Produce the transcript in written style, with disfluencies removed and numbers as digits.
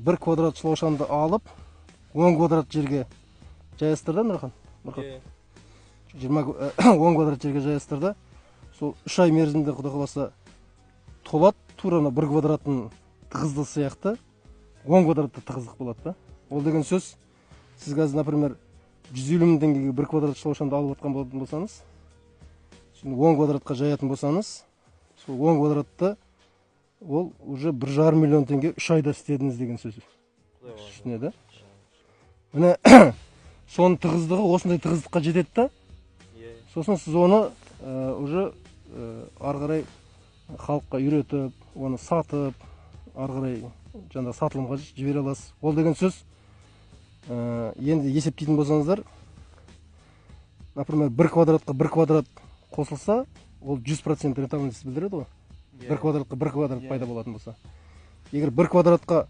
1 квадрат шылаушанды алып 10 квадрат жерге жайыстырды Нұрхан. Нұрхан. 10 квадрат жерге жайыстырды. Сол 3 ай мерзімде құдай қаласа толады, тура ана 1 квадраттың тығыздығы сияқты 10 квадратта тығыздық болады да. Ол деген сөз, сіз қазір, например, 150 мың теңгеге 1 квадрат шылаушанды алып жатқан болатын болсаңыз, соны 10 квадратқа жаятын болсаңыз, сол 10 квадратты ол уже 1,5 миллион теңге 3 айда істедіңіз деген сөз. Үстіне да. Міне, соның тығыздығы осындай тығыздыққа жетеді да. Сосын сіз оны уже ары қарай халыққа үйретіп, оны сатып, ары қарай жаңағы сатылымға жібере аласыз. Ол деген сөз, енді есептейтін болсаңыздар, например, 1 квадратқа 1 квадрат қосылса, ол 100% рентабельность білдіреді ғой. 1 квадратқа 1 квадрат пайда болатын болса. Егер 1 квадратқа